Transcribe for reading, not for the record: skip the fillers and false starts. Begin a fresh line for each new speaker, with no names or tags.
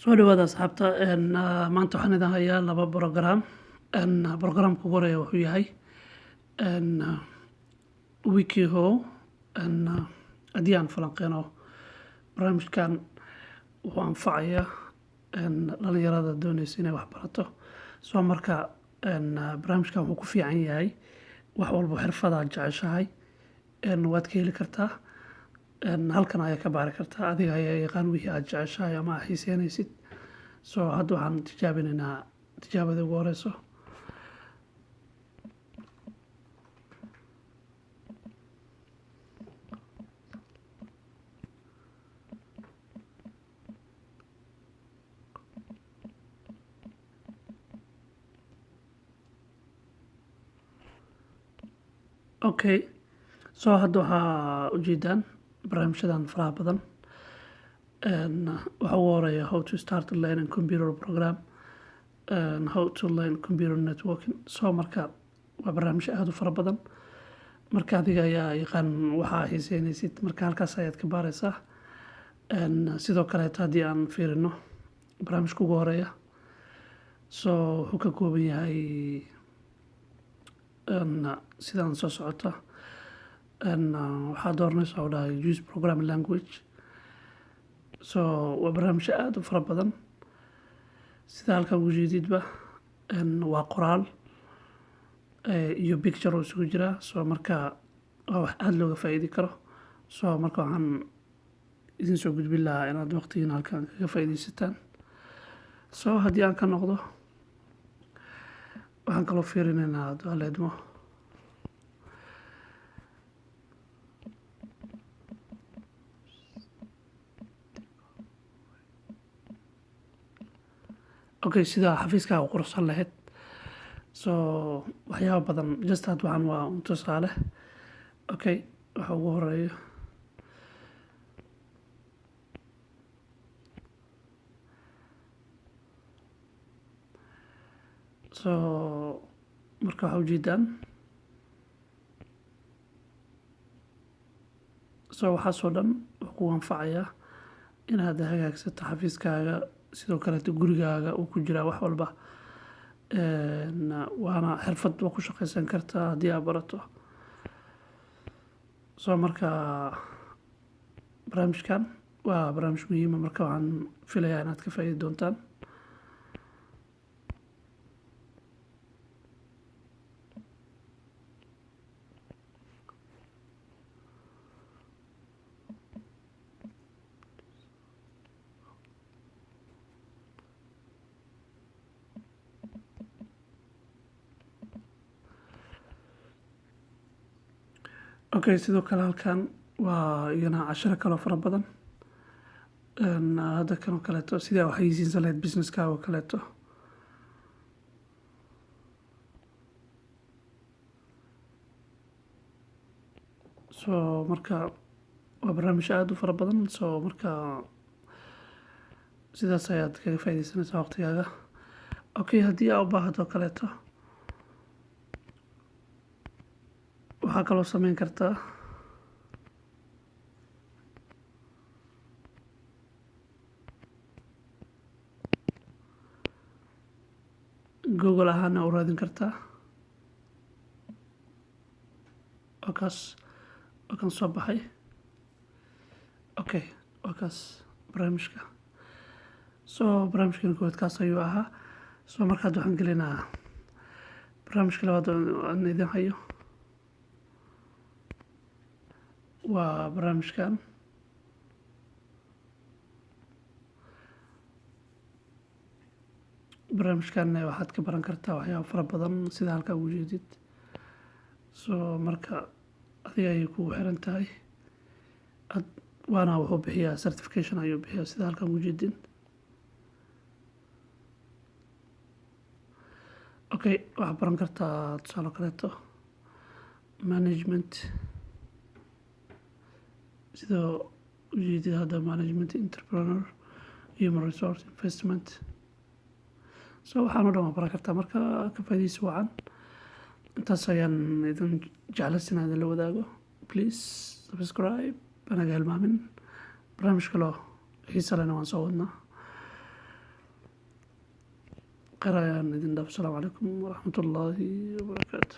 Soo dhawaada, asxaabta. Maanta waxaan idin hayaa laba program. Programka ugu horeeya wuxuu yahay WikiHow. Haddii aan falanqeyno barnaamijkan, wuxuu anfacayaa dhalinyarada dooneysa inay wax barato. Soo marka barnaamijkan wuxuu ku fiican yahay wax walbo xirfad aad jeceshahay waad ka heli kartaa. Halkan ayaa ka baari kartaa, adiga ayaa yaqaan wixii aad jeceshahay ama aad xiiseynaysid. So hadda waxaan tijaabinaynaa tijaabada ugu horeyso. Okay, so hadda waxaa ujeedaan barnaamijyadan faraha badan. Waxaa ugu horeeya how to start learning computer program, how to learn computer networking. So marka waa barnaamij aada u fara badan. Marka adiga ayaa yaqaan waxaa xiiseynaysid, marka halkaas ayaad ka baaraysaa. Sidoo kaleeto haddii aan fiirino barnaamijka ugu horeeya, so wuxuu ka kooban yahay sidaan soo socota. Waxaa dooranaysaa oo dhahay use programming language. So waa barnaamijyo aada u fara badan. Sida halkan ugu jeedidba, waa qoraal iyo picture oo isugu jiraa. So marka waa wax aada looga faa'iidi karo. So marka waxaan idin soo gudbin lahaa inaad waqtigiina halkan kaga faa'iidaysataan. So haddii aan ka noqdo, waxaan kaloo fiirinaynaa aleedmo. Okay, sida xafiiskaaga quruxsan lahayd. So waxyaaba badan, just had waxaan waa un tusaale. Okay, waxa ugu horeeya, so marka waxaa ujeedaan, so waxaasoo dhan wuxuu kugu anfacayaa inaad hagaagsato xafiiskaaga, sidoo kaleeto gurigaaga uu ku jiraa wax walba. Waana xirfad waa ku shaqaysan kartaa haddii aad barato. So marka barnaamijkan waa barnaamij muhiima. Marka waxaan filayaa inaad ka faa'iidi doontaan. Okay, sidoo kale halkan waa iyana casharo kaloo fara badan. Hadda kan oo kaleeto, sidii waxay siinsan lahayd businesskaaga oo kaleeto. So marka waa barnaamij aada u fara badan. So marka sidaas ayaad kaga faaideysanaysaa waqtigaaga. Okay, haddii aa u baahato kaleeto, waxaa kaloo sameyn kartaa Google ahaana u raadin kartaa. Waa kaas, waa kan soo baxay. Okay, waa kaas barnaamijka. So barnaamijkan koowaad kaas ayuu ahaa. So marka hadda waxaan gelinaa barnaamijka labaad oo aan idin hayo, waa barnaamijkan. Barnaamijkan waxaad ka baran kartaa waxyaabo fara badan, sida halkaa ugu jeedid. So marka adiga ayay kugu xiran tahay ad, waana wuxuu bixiyaa certification ayuu bixiyaa, sida halkan ugu jeedin. Okay, waxaad baran kartaa tusaale kaleeto management, sida ujeedid hadda management, entrepreneur, human resource, investment. So waxaan o dhan waa baran kartaa. Marka ka faa'iidaysi wacan. Intaas ayaan idin jeclaysan inaan idinla wadaago. Please subscribe, anaga hilmaamin. Barnaamij kaloo xiisa lehna waan soo wadnaa. Kheyr ayaan idin dhaaf. Asalaamu calaykum waraxmatullaahi wabarakaatu.